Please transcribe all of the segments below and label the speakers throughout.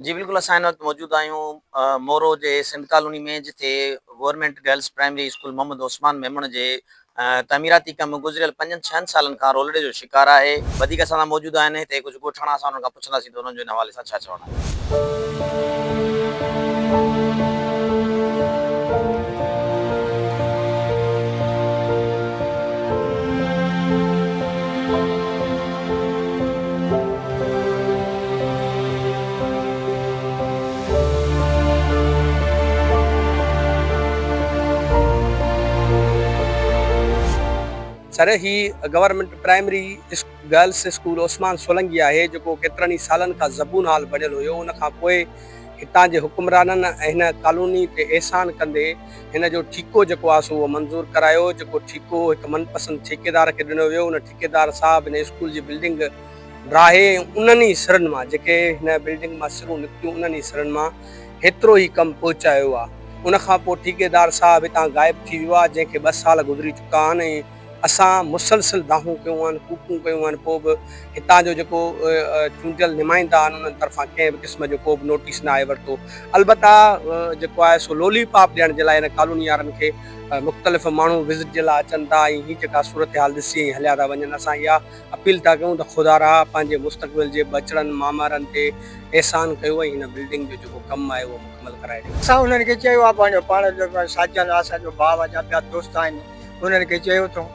Speaker 1: جي بلڪل اسان هن وقت موجود آهيون مورو جي سنڌ ڪالوني ۾ جتي government girls primary school Muhammad Usman Memon جي تعميراتي ڪم گذريل پنجن ڇهن سالن کان رولڙي جو شڪار آهي وڌيڪ اسان سان موجود آهن هتي ڪجهه ڳوٺاڻا اسان انهن کان پڇنداسين ته انهن جو ان حوالي سان ڇا چوڻ آهي.
Speaker 2: سر هي government primary girls school Usman Solangi آهي جيڪو ڪيترن ئي سالن کان زبون حال بڻيل هيو ان کان پوء هتان جي حڪمرانن هن ڪالوني تي احسان ڪندي هن جو ٺيڪو جيڪو آهي سو اهو منظور ڪرايو جيڪو ٺيڪو هڪ من پسند ٺيڪيدار کي ڏنو ويو ان ٺيڪيدار صاحب هن اسڪول جي بلڊنگ ڊاهي ۽ انهن ئي سرن مان جيڪي هن بلڊنگ مان سرون نڪتيون انهن ئي سرن مان هيترو هي ڪم پهچايو آ. ان کان پوء ٺيڪيدار صاحب هتان غائب ٿي ويو آ جنهن کي ٻه سال گذري چڪا آهن ۽ اسان مسلسل دانهون ڪيون آهن ڪوڪون ڪيون آهن پوء به هتان جو جيڪو چونڊيل نمائندا آهن انهن طرفان ڪنهن به قسم جو ڪو به نوٽيس ناهي ورتو البته جيڪو آهي سو لولي پاپ ڏيڻ جي لاء هن ڪالوني وارن کي مختلف ماڻهو وزٽ جي لاء اچن ٿا ۽ هي جيڪا صورتحال ڏسي ۽ هليا ٿا وڃن اسان اها اپيل ٿا ڪيون ته خدارا پنهنجي مستقبل جي ٻچڙن مامرن تي احسان ڪيو ۽ هن بلڊنگ جو جيڪو ڪم آهي اهو مڪمل ڪرائي ڏيو.
Speaker 3: اسان انهن کي چيو آهي پنهنجو پاڻ جو ساجن آهي اسان جو ڀاء آهي يا ٻيا دوست آهن انهن کي چيو اٿئون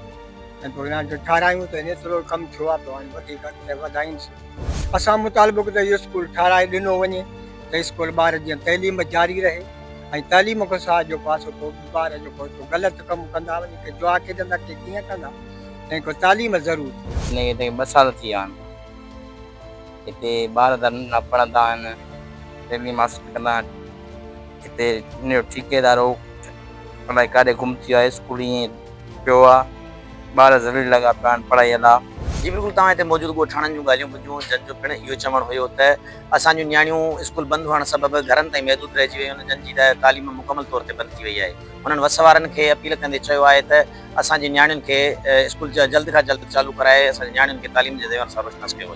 Speaker 3: ۽ پوء هاڻي جو ٺاهرايون ته ايترو ڪم ٿيو آهي پوء هاڻي وڌيڪ اڳتي وڌائينس اسان مطالبو ڪيو ته اهو اسڪول ٺاهرائي ڏنو وڃي ته اسڪول ٻار جيئن تعليم جاري رهي ۽ تعليم کان سواء جيڪو آهي سو پوء ٻار جيڪو غلط ڪم ڪندا وڃي ڪي جوا کيڏندا ڪي ڪيئن ڪندا تنهن کان تعليم ضرور.
Speaker 4: هن کي هتي ٻه سال ٿي ويا آهن. هتي ٻار ته نه پڙهندا آهن، تعليم حاصل ڪندا آهن. هتي هن جو ٺيڪيدار هو الائي ڪاڏي گم ٿي ويو آهي، اسڪول ائين ئي پيو آهي. ٻار ذليل لڳا پيا آهن پڙهائيء لاء.
Speaker 1: جي بلڪل توهان هتي موجود ڳوٺاڻن جون ڳالهيون ٻڌيون جن جو پڻ اهو چوڻ هيو ته اسان جون نياڻيون اسڪول بند هئڻ سبب گهرن تائين محدود رهجي ويون آهن جن جي تعليم مڪمل طور تي بند ٿي وئي آهي هنن وس وارن کي اپيل ڪندي چيو آهي ته اسان جي نياڻين کي اسڪول جلد کان جلد چالو ڪرائي اسان جي نياڻين کي تعليم جي زيور سان روشناس ڪيو وڃي.